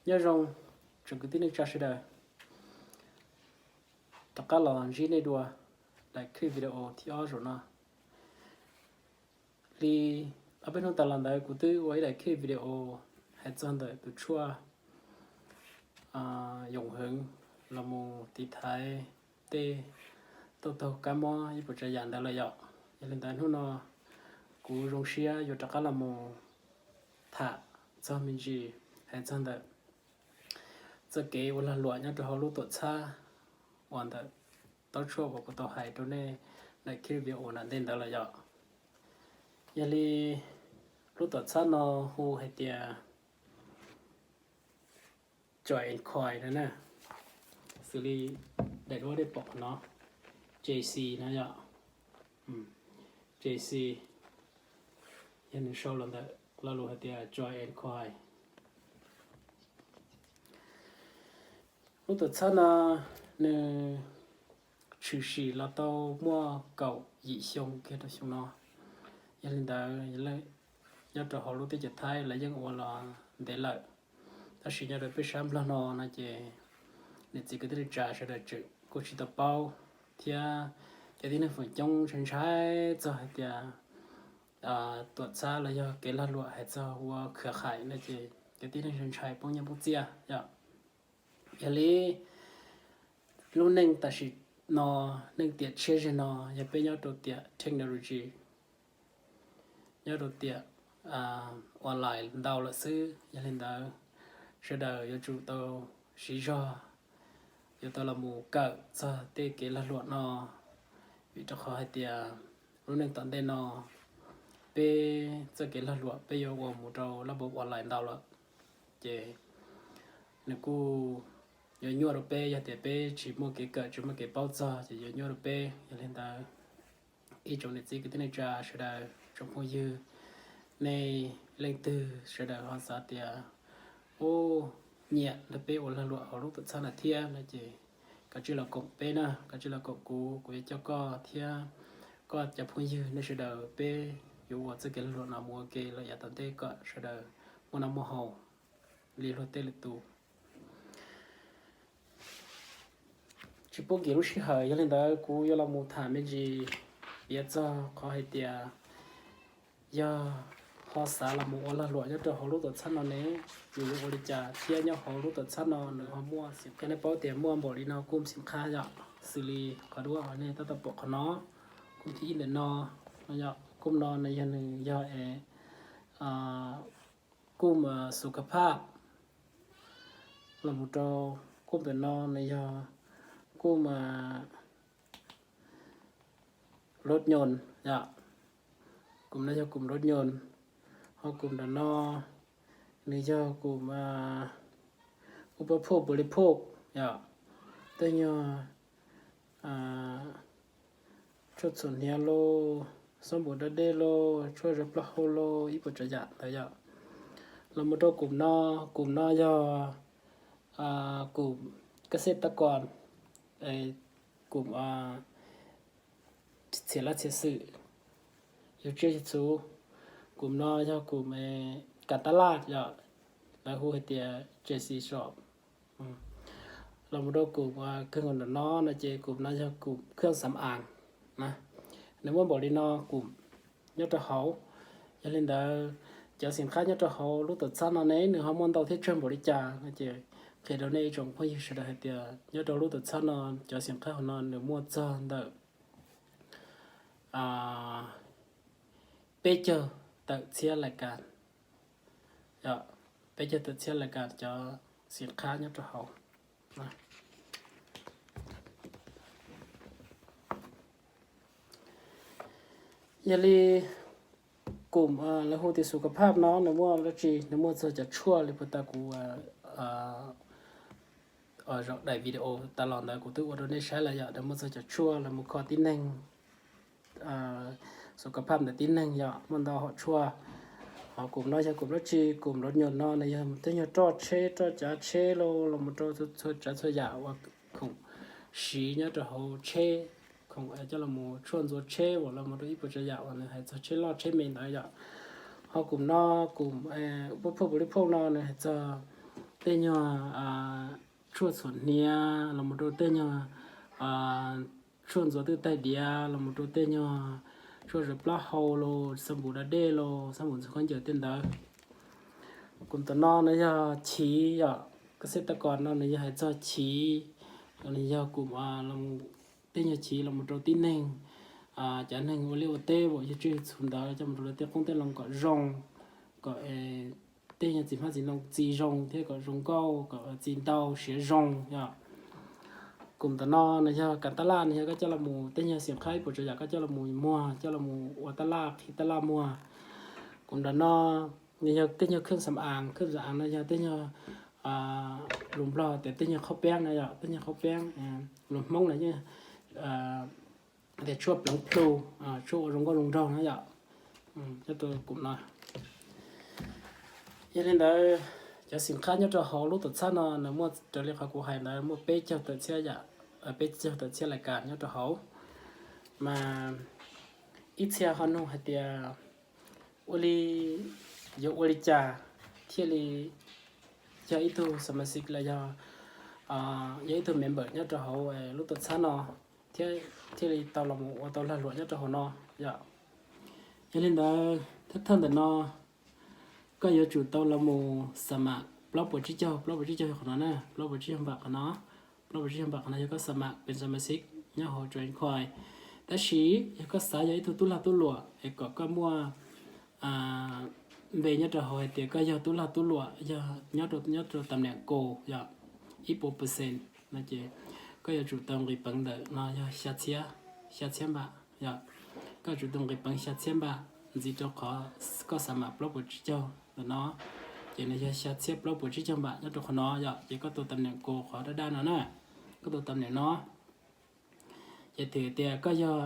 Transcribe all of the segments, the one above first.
Nyob zoo tsoom kwv tij neej tsa sawv daws, rov qab los ntsib nej dua daim clip video thib ob zaum no. Li ob peb hnub tas los ntawd kuv twb ua ib daim clip video hais txog ntawm tus tshuaj yoom heev los mus tiv thaiv tej tau taug kab mob ib puas tsav yam ntawd lawm yom. Yog li ntawd hnub no kuv zoo siab yuav rov qab los mus tham txog me ntsis hais txog ntawm txoj kev ua lag luam nyob rau hauv lub tuam txhab uas ntawm taub tshuaj uas kuv tau hais rau nej daim clip video uas nram ntej ntawd lawm yom. Yog li lub tuam txhab no hu hais tias Joy and Coy no na, xws li daim duab nej pom qhov no, J C no yom. J C, yog nws sau los ntawm lo lus hais tias Joy and Coy. Lub tuam txhab no nws tshwm sim los tau muaj kaum yim xyoo kiag rau xyoo no. Yog li ntawd nyob rau hauv lub teb chaws Thaib lawv yeej ua los ntev lawm, tab sis nyob rau peb sab Nplog no no ces niam txiv kwv tij neej tsa sawv daws tseem kuj tsis tau paub, thiab cov tib neeg feem coob ntshai ntshai txog hais tias tuam txhab los yog kev lag luam hais txog ua khwv haim no ces cov tib neeg ntshai ntshai poob nyiaj poob txiaj yom. Yog li lub neej tam sim no, neej tiam tshiab zeg no yog peb nyob rau tiam technology, nyob rau tiam online ntau lawm xwb. Yog li ntawd sawv daws yuav tsum tau siv zog, yuav tau los mus kawm txog tej kev lag luam no, vim rau qhov hais tias lub neej tom ntej no peb txoj kev lag luam peb yuav ua mus rau lab npau online ntau lawm, ces nws kuj yuav nyuaj rau peb. Yog tias peb tsis muaj kev kawm tsis muaj kev paub txog ces yuav nyuaj rau peb. Yog li ntawd ib tsoom niam txiv kwv tij neej tsa sawv daws, tsoom phooj ywg, nej leej twg sawv daws ho xav tias ub, nyiam nrog peb ua lag luam hauv lub tuam txhab no thiab no ces kav tsij los koom peb na, kav tsij los koom kuv, kuv yuav coj koj thiab koj cov phooj ywg nej sawv daws peb yuav ua txoj kev lag luam no mus ua ke lawm yav tom ntej kom sawv daws muaj noj muaj haus li luag tej lwm tus. Tsis pub nkim lub sij hawm, yog li ntawd kuv yuav los mus tham me ntsis piav txog qhov hais tias yog ho xav los mus ua lag luam nyob rau hauv lub tuam txhab no ne, yus yuav ua li cas thiab nyob hauv lub tuam txhab no nws ho muaj, nej paub tias muaj npaum li no kum xim qhab yom, xws li qhov duab uas nej tab tom pom qhov no, kum thib ib ntawm no, kum no nws yog, nws yog es kum su ka phaj, los mus rau kum ntawm no nws yog kum lub nyoos yom, kum no yog kum lub nyoos, ho kum ntawm no nws yog kum ub pab phoj pus li phoj yom, tej nyuag tshuaj txhuam hniav lauj, xob npum dab dej lauj, tshuaj zog plaub hau lauj, ib puas tsav yam ntawd yom. Los mus rau kum no, kum no yog kum kab xej tab kos, kum txhiam laj txhiam xwm, yog tsiaj yog txhu. Kum no yog kum kas tab laj yom, lawv hu hais tias J C shop. Los mus rau kum kawg nkaus ntawm no no ces kum no yog kum khwj xam as na, nws muaj npaum li no kum nyob rau hauv. Yog li ntawd cov xim qhab nyob rau hauv lub tuam txhab no ne nws ho muaj ntau thiab tsawg npaum li cas no ces qhia rau nej ib tsoom phooj ywg sawv daws hais tias nyob rau lub tuam txhab no cov xim qhab hauv no nws muaj txog ntawm peb caug tawm txhiab lais kas, peb caug tawm txhiab lais kas cov xim qhab nyob rau hauv. Yog li kum lawv hu tias su ka phaj no nws muaj dab tsi, nws muaj txog cov tshuaj li puag ta kuv zaum daim video tas los ntawd kuv twb ua rau nej saib lawm yom, nws muaj txog cov tshuaj los mus kho tib neeg, su ka phaj ntawm tib neeg yom, muaj ntau hom tshuaj. Ho kum no yog kum dab tsi, kum lov nyuam no nws yog tej nyuag roj tsheb roj cav tsheb los mus rau txhua tsav txhua yam uas khoom siv nyob rau hauv tsheb, khoom coj los mus tshuaj ntxuav tsheb uas los mus rau ib puas tsav yam uas nws hais txog tsheb loj tsheb me ntawd yom. Ho kum no, kum ub pab phoj pus li phoj no nws hais txog tej nyuag tshuaj txhuam hniav los mus rau tej nyuag tshuaj ntxuav twj taig diav los mus rau tej nyuag tshuaj zam plaub hau los xab npum da dej los xab npum ntxuag khaub ncaws tej ntawd. Kum tom no nws yog chiv yom, koj xej tab kom no nws yog hais txog chiv, nws yog kum tej nyuag chiv los mus rau tib neeg, cov neeg ua liaj ua teb uas yog tswj txhu ntawd coj mus rau lawv tej qoob tej loo kom zoo, kom tej nyuag txiv hmab txiv ntoo txi zoo thiab kom zoo nkauj, kom txi ntau siav zoo yom. Kum tom no nws yog kas tab laj, nws yog koj coj los mus tej nyuag xim qhab ib puas tsav yam koj coj los mus muag, coj los mus ua tab laj, qhib tab laj muag. Kum tom no nws yog tej nyuag khwj xam aav, khwj xam aav no yog tej nyuag, lus Nplog tias tej nyuag qhaub peeb no yom, tej nyuag qhaub peeb, lus Hmoob no tias tshuaj pleev plhu, tshuaj ua zoo nkauj zoo nraug no yom. Nyob rau kum no. Yog li ntawd, cov xim qhab nyob rau hauv lub tuam txhab no nws muaj raws li qhov kuv hais ntawd muaj peb caug tawm txhiab yam, peb caug tawm txhiab lais kas nyob rau hauv. Mas ib txhia ho nug hais tias ua li, yuav ua li cas thiaj li yog ib tug xa mas xiv los yog, yog ib tug member nyob rau hauv lub tuam txhab no thiab thiaj li tau los mus ua tau lag luam nyob rau hauv no yom. Yog li ntawd thawj thawj ntawm no koj yuav tsum tau los mus xa mas plaub puas tsib caug, plaub puas tsib caug qhov no na, plaub puas tsib caug npam qhov no, plaub puas tsib caug npam qhov no yog koj xa mas pes xa mas xiv nyob hauv Join Coin. Tab sis yog koj xav yog ib tug tub lag tub luam es kom koj muaj npe nyob rau hauv hais tias koj yog tub lag tub luam, yog nyob rau tam niam kaus yom, ib puas percent no ces koj yuav tsum tau nqis peev ntawm no yog xya txhiab, xya txhiab npam yom. Koj yuav tsum tau nqis peev xya txhiab npam ntxiv rau qhov koj xa mas plaub puas tsib caug ntawm no, ces nws yog xya txhiab plaub puas tsib caug npam nyob rau qhov no yom. Ces koj tau tam niam kaus qhov daj daj no na, koj tau tam niam no. Ces thim tias koj yog,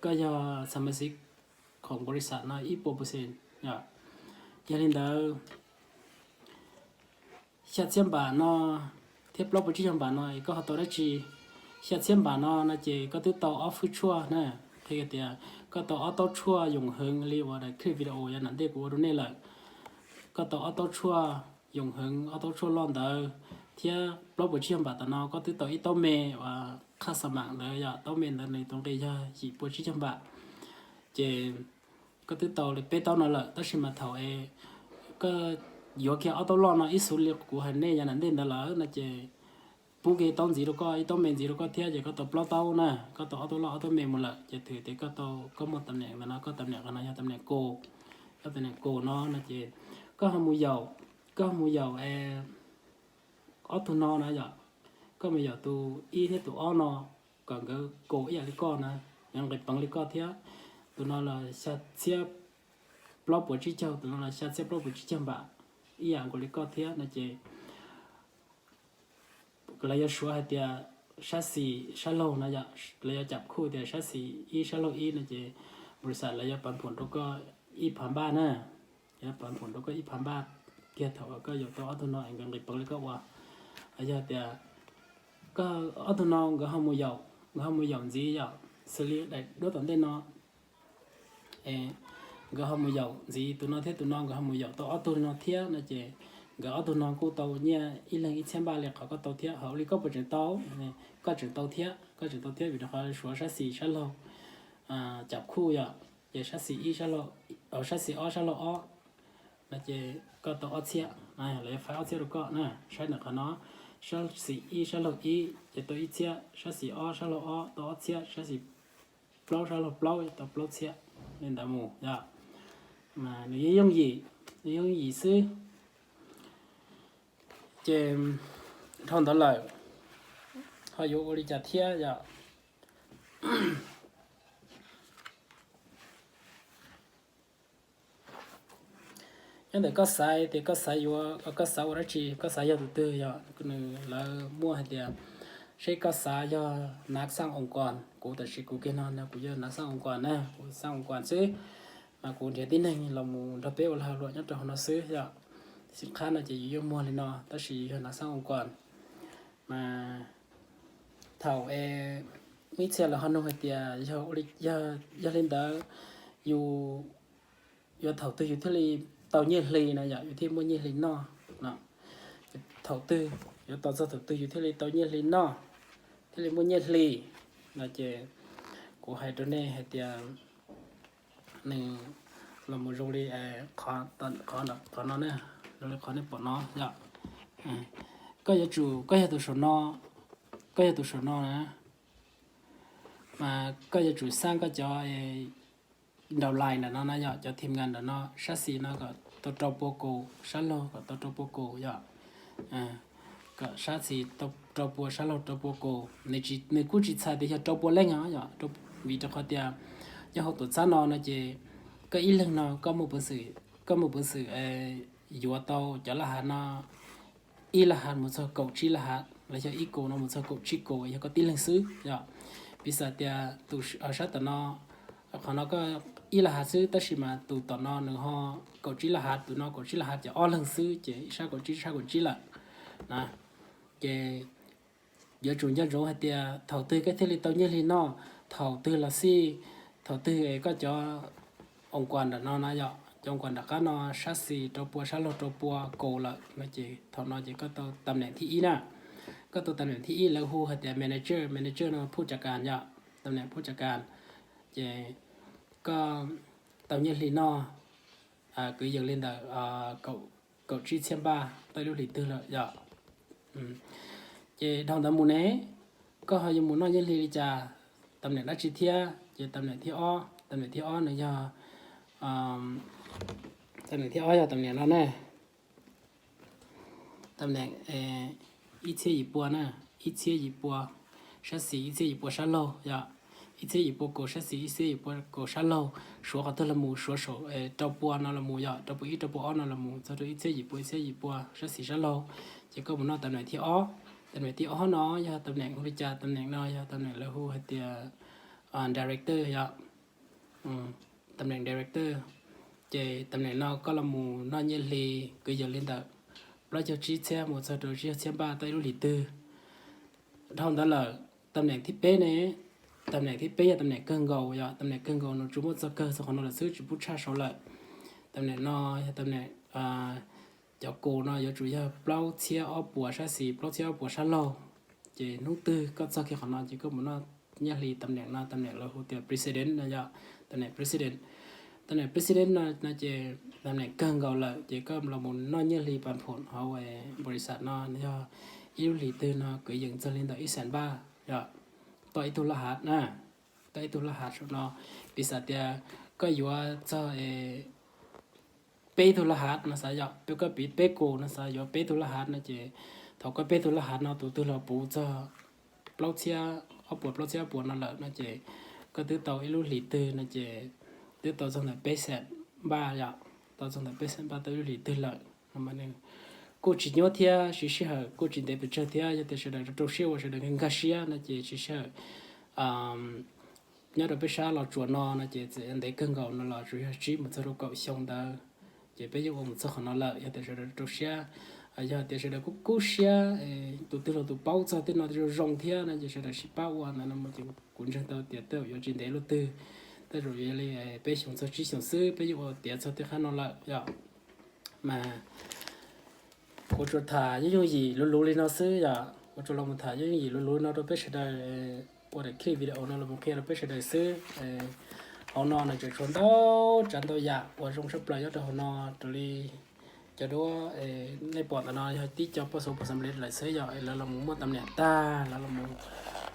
koj yog xa mas xiv khoom npaus lis xam no ib puas percent yom. Yog li ntawd xya txhiab npam no thiab plaub puas tsib caug npam no es koj ho tau dab tsi? Xya txhiab npam no no ces koj twb tau ob fwj tshuaj na, qhia tias koj tau ob taub tshuaj yoos heev li uas daim clip video yav nram ntej kuv ua rau nej lawm. Koj tau ob taub tshuaj yoos heev, ob taub tshuaj loj ntawd, thiab plaub puas tsib caug npam tom no koj twb tau ib taub me uas qhaj xa mam ntawd yom, taub me ntawd nws tus nqi yog yim puas tsib caug npam. Ces koj twb tau li peb taub no lawm, tab sis mas thaum es koj yuav kiag ob taub loj no ib xus li kuv hais nej yav nram ntej ntawd lawm no ces pub kiag taub ntxiv rau koj, ib taub me ntxiv rau koj thiab ces koj tau plaub taub na, koj tau ob taub loj ob taub me mus lawm ces thim tias koj tau, koj muaj tam niam ntawm no, koj tam niam qhov no yog tam niam kaus, koj tam niam kaus no no ces koj ho mus yaum, koj ho mus yaum ob tug no na yom, koj mus yaum tus ib thiab tus ob no kom nkawd kaus ib yam li koj na, nkawd nqis peev li koj thiab. Tus no los xya txhiab plaub puas tsib caug, tus no los xya txhiab plaub puas tsib caug npam, ib yam nkaus li koj thiab no ces lawv yuav suav hais tias sab xis sab laug no yom, lawv yuav cam khuj tias sab xis ib sab laug ib no ces npaus lis xam lawv yuav pav phoom rau koj ib phav npaj na, yuav pav phoom rau koj ib phav npaj kiag thaum koj yaum tau ob tug no es nkawd nqis peev li koj ua. Yog tias koj ob tug no nkawd ho mus yaum, nkawd ho mus yaum ntxiv yom, xws li daim duab tom ntej no nkawd ho mus yaum ntxiv, tus no thiab tus no nkawd ho mus yaum tau ob tug no thiab no ces nkawd ob tug no kuj tau nyiaj ib leeg ib txhiab npaj li qhov koj tau thiab. Ho ua li koj puas tseem tau? Koj tseem tau thiab, koj tseem tau thiab vim rau qhov suav sab xis sab laug cam khuj yom, ces sab xis ib sab laug, sab xis ob sab laug ob no ces koj tau ob txhiab, lawv yuav faib ob txhiab rau koj na. Saib ntawm qhov no, sab xis ib sab laug ib ces tau ib txhiab, sab xis ob sab laug ob tau ob txhiab, sab xis plaub sab laug plaub tau plaub txhiab li ntawd mus yom. Mas nws yeej yooj yim, nws yooj yim xwb. Ces dhau ntawd lawm ho yuav ua li cas thiab yom? Nyob ntawm koj xav tias koj xav yuav, koj xav ua dab tsi, koj xav yog tus twg yom? Nws lawv muaj hais tias seb koj xav yog nav xaj oo kas, kuv tam sim kuv kiag no kuv yog nav xaj oo kas na, kuv xaj oo kas xwb. Mas kuv nrhiav tib neeg los mus nrog peb ua lag luam nyob rau hauv no xwb yom. Xim qhab no ces yus yuav muag li no tab sis yus yog nav xaj oo kas. Mas thaum es ib txhia lawv ho nug hais tias yog li ntawd yus yuav thaum twg yus thiaj li tau nyiaj hli no yom, yus thiaj muaj nyiaj hli noj no. thaum twg, yuav tos txog thaum twg yus thiaj li tau nyiaj hli noj, thiaj li muaj nyiaj hli no ces kuv hais rau nej hais tias nws los mus zoo li qhov no, zoo li qhov nej pom no yom. Koj yuav tsum, koj yog tus saum no, koj yog tus saum no na, mas koj yuav tsum xaj koj cov nraum lais ntawm no na yom, cov thim nkas ntawm no, sab xis no kom tau rau pua kaus, sab laug kom tau rau pua kaus yom. Kom sab xis rau pua, sab laug rau pua kaus, nws kuj tsis txhais tias yog rau pua leej os yom, vim rau qhov tias nyob hauv tuam txhab no no ces koj ib leeg no koj muaj peev xwm, koj muaj peev xwm yuav tau cov laj hav no ib laj hav mus txog kaum tsib laj hav los yog ib kaus no mus txog kaum tsib kaus yog koj tib leeg xwb yom. Piv xam tias tus sab tom no, qhov no koj ib laj hav xwb tab sis mas tus tom no nws ho kaum tsib laj hav, tus no kaum tsib laj hav ces ob leeg xwb ces ib sab kaum tsib, ib sab kaum tsib lawm na. Ces yuav tsum nco ntsoov hais tias thaum twg koj thiaj li tau nyiaj hli noj, thaum twg los xij, thaum twg es koj cov oos kuas ntawm no na yom, cov oos kuas nram qab no sab xis rau pua, sab laug rau pua kaus lawm no ces thaum no ces koj tau tam neem thib ib na. Koj tau tam neem thib ib lawv hu hais tias manager, manager no phuj cav kas yom, tam neem phuj cav kas. Ces koj tau nyiaj hli noj kwv yees li ntawm kaum tsib txhiab npaj tau ib lub hlis twg lawm yom. Ces dhau ntawd mus ne, koj ho yuav mus noj nyiaj hli li cas, tam neem dab tsi thiab? Ces tam neem thib ob, tam neem thib ob nws yog, tam neem thib ob yog tam neem no ne, tam neem ib txhiab yim pua na, ib txhiab yim pua sab xis, ib txhiab yim pua sab laug yom, ib txhiab yim pua kaus sab xis, ib txhiab yim pua kaus sab laug, suav qhov twg los mus, suav saum rau pua no los mus yom, rau pua ib, rau pua ob no los mus txog rau ib txhiab yim pua, ib txhiab yim pua sab xis sab laug. Ces koj mus noj tam neem thib ob. Tam neem thib ob no yog tam neem hu li cas? Tam neem no yog tam neem lawv hu hais tias director yom. Tam neem director, ces tam neem no koj los mus noj nyiaj hli kwv yees li ntawm plaub caug tsib txhiab mus txog rau tsib caug txhiab npaj tau ib lub hlis twg. Dhau ntawd lawm, tam neem thib peb ne, tam neem thib peb yog tam neem kawg nkaus yom, tam neem kawg nkaus no tsuas muaj txog kawg txog qhov no lawm xwb, tsis pub tshaj saud lawm. Tam neem no yog tam neem, cov kaus no yuav tsum yog plaub txhiab ob puas sab xis, plaub txhiab ob puas sab laug. Ces hnub twg koj txog kiag qhov no ces koj mus noj nyiaj hli tam neem no, tam neem lawv hu tias president no yom, tam neem president. Tam neem president no no ces tam neem kawg nkaus lawm ces koj los mus noj nyiaj hli pas phoom hauv npaus lis xas no yog ib lub hlis twg no kwv yees txog li ntawm ib xees npaj yom, tau ib tug laj hav na, tau ib tug laj hav saum no. Piv xam tias koj yuav txog peb tug laj hav no xav yom, koj piv peb kaus no xav yuav peb tug laj hav no ces thaum koj peb tug laj hav no tus twg los puv txog plaub txhiab ob puas, plaub txhiab ob puas no lawm no ces koj twb tau ib lub hlis twg no ces twb tau txog ntawm peb xees npaj yom, tau txog ntawm peb xees npaj tau ib lub hlis twg lawm. Kuj tsis nyuaj thiab siv sij hawm kuj tsis ntev pes tsawg thiab, yog tias sawv daws rau siab ua, sawv daws nkag siab no ces siv sij hawm nyob rau peb sab Los Tsuas no no ces txawm ntev kawg nkaus no los tsuas yog tsib mus txog rau kaum xyoo ntawd ces peb yeej ua mus txog qhov no lawm. Yog tias sawv daws rau siab, yog tias sawv daws kuj kub siab, tus twg los tus paub txog tej no zoo zoo thiab no ces sawv daws sib pab ua ntawd no ces kuv ntseeg tau tias tej zaum yuav tsis ntev luaj twg, tej zaum yuav li peb xyoos txog tsib xyoos xwb peb yeej ua tiav txog tej qhab no lawm yom. Mas kuv tsuas tham yooj yooj yim luv luv li no xwb yom, kuv tsuas los mus tham yooj yooj yim luv luv no rau peb sawv daws ua daim clip video no los mus qhia rau peb sawv daws xwb. Hauv no na tseem tshuav ntau tsav ntau yam uas zoo tshaj plaws nyob rau hauv no raws li cov duab nej pom ntawm no yog tib co poj xov pos xam li lawm xwb yom, lawv los mus muaj tam niam tag, lawv los mus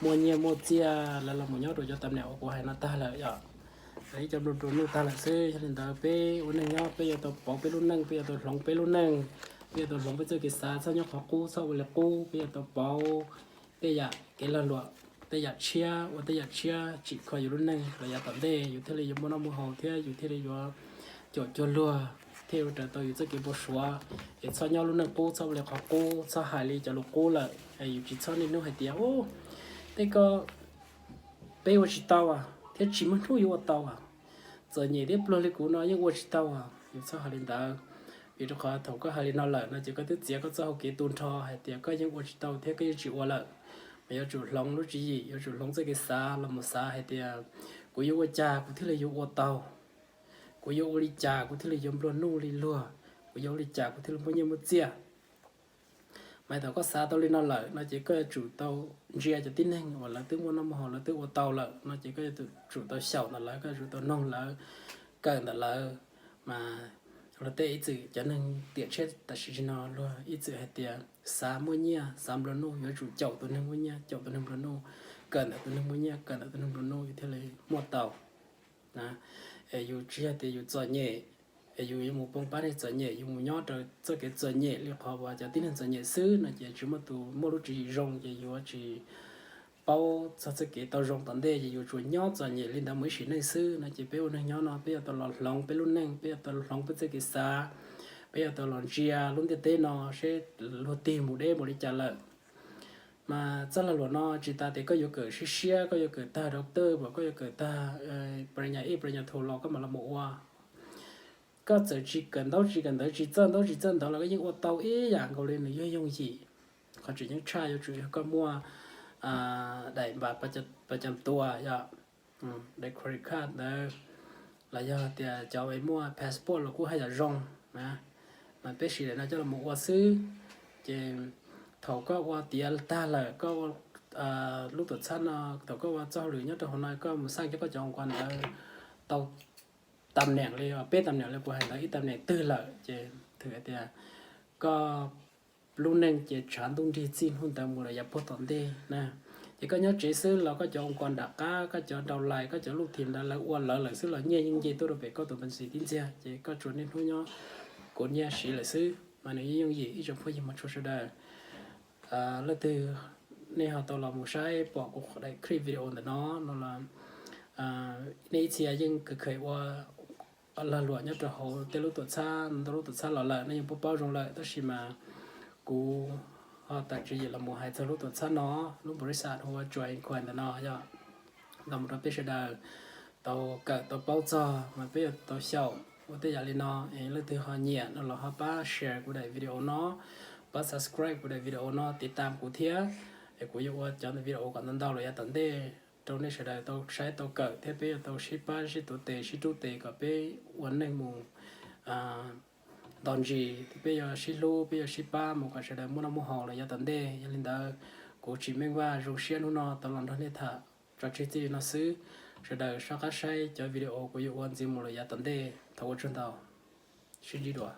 muaj nyiaj muaj txiaj, lawv los mus nyob rau cov tam niam uas kuv hais no tag lawm yom. Lawv ib co nplua nplua nuj tag lawm xwb, yog li ntawd peb ua neeg nyob peb yuav tau pauv peb lub neej, peb yuav tau hloov peb lub neej, peb yuav tau hloov peb txoj kev xav, txhob nyob qhov qub, txhob ua li qub, peb yuav tau pauv tej yam kev lag luam, tej yam tshiab, ua tej yam tshiab tsim kho yus lub neej los yav tom ntej yus thiaj li yuav muaj noj muaj haus thiab yus thiaj li yuav caum cuag luag, thiaj yuav raws tau yus txoj kev npau suav. Es txhob nyob lub neej qub, txhob ua li qhov qub, txhob hais li cov lus qub lawm. Yus tsis txhob niaj hnub hais tias u, tej ko peb ua tsis tau thiab tsis muaj hnub yuav ua tau. Txom nyem thiab pluag li kuv no yeej ua tsis tau. Yus txhob hais li ntawd, vim rau qhov thaum koj hais li no lawm no ces koj twb txiav koj txoj hau kev tu nrho hais tias koj yeej ua tsis tau thiab koj yeej tsis ua lawm. Mas yuav tsum hloov lub tswv yim, yuav tsum hloov txoj kev xav los mus xav hais tias kuv yuav ua cas kuv thiaj li yuav ua tau, kuv yuav ua li cas kuv thiaj li yuav nplua nuj li luag, kuv yuav ua li cas kuv thiaj li muaj nyiaj muaj txiaj. Mas thaum koj xav tau li no lawm no ces koj yuav tsum tau ntsia cov tib neeg uas lawv twb muaj noj muaj haus, lawv twb ua tau lawm no ces koj yuav tsum tau xyaum ntawm lawv, koj yuav tsum tau noog lawv, kawm ntawm lawv. Mas luag tej ib txwm cov neeg tiam tshiab tam sim no luag ib txwm hais tias xav muaj nyiaj xav nplua nuj, yuav tsum caum tus neeg muaj nyiaj, caum tus neeg nplua nuj, kawm ntawm tus neeg muaj nyiaj, kawm ntawm tus neeg nplua nuj yus thiaj li muaj tau. Es yus tsis yog tias yus txom nyem es yus yuav mus poob pab neeg txom nyem, yus mus nyob rau txoj kev txom nyem li qhov uas cov tib neeg txom nyem xwb no ces tsis muaj tus muaj lub tswv yim zoo, ces yuav tsis paub txog txoj kev tau zoo tom ntej, ces yus tsuas nyob txom nyem li ntawd mus ib sim neej xwb no ces peb ua neeg nyob no peb yuav tau los hloov peb lub neej, peb yuav tau hloov peb txoj kev xav, peb yuav tau los ntsia lub ntiaj teb no seb luag tig mus deb mus li cas lawm. Mas txoj lag luam no tsis tas tias koj yuav kawm siab siab, koj yuav kawm tag doctor, koj yuav kawm tag pa ri nya ib pa ri nya thus los koj mam los mus ua. Koj txawm tsis kawm ntaub tsis kawm ntawv, tsis txawj ntaub tsis txawj ntawv los koj yeej ua tau ib yam nkaus li, nws yog yooj yim. Qhov tseem ceeb tshaj yuav tsum yog koj muaj daim npam pa cam tua yom, daim credit card ntawd, los yog tias cov muaj passport los kuj haj yam zoo na. Mas peb siv daim no coj los ua xwb, ces thaum koj ua tiav tag lawm, koj ua lub tuam txhab no, thaum koj ua txoj hauj lwm nyob rau hauv no koj mus xaj kiag koj cov ua nkaus ntawd tau tam neem li, peb tam neem li kuv hais ntawd, ib tam neem twg lawm ces thwm hais tias koj lub neej ces tshav ntuj nrig txij hnub ntawd mus lawm yav puag tom ntej na. Ces koj nyob tsev xwb los koj cov ua nkaus nram qab, koj cov rau lais, koj cov luj thim ntawd lawv ua lawv lawm xwb los nyiaj yeej nce tuaj rau pem koj tus npees xis tib ntxiag, ces koj tsuas niaj hnub nyob kuv nyiaj siv lawm xwb. Mas nws yeej yooj yim ib tsoom phooj ywg mos tshua sawv daws. Leej twg nej ho tau los mus saib pom kuv daim clip video ntawm no no los nej ib txhia yeej kheev ua lag luam nyob rau hauv tej lub tuam txhab, ntau lub tuam txhab los lawm nej yeej paub paub zoo lawm, tab sis mas kuv ho tawm tswv yim los mus hais txog lub tuam txhab no, lub npaus ris xas hu ua Joy Coin ntawm no yog los mus rau peb sawv daws tau kawm tau paub txog, mas peb yuav tau xyaum ua tej yam li no. Es leej twg ho nyiam no los ho pab share kuv daim video no, pab subscribe kuv daim video no, tiv tam kuv thiab, es kuv yuav ua cov video kom ntau ntau los yav tom ntej rau nej sawv daws tau saib tau kawm thiab peb yuav tau sib pab sib tuav tes sib rub tes kom peb ua neej mus nto ntsis, peb yuav sib hlub peb yuav sib pab mus kom sawv daws muaj noj muaj haus los yav tom ntej. Yog li ntawd, kuv Tsim Meej Vaj zoo siab hnub no tau los nrog nej tham tso tseg txij li no xwb. Sawv daws soj qab saib cov video kuv yuav ua ntxiv mus lawm yav tom ntej. Thov ua tsaug ntau, sib ntsib dua.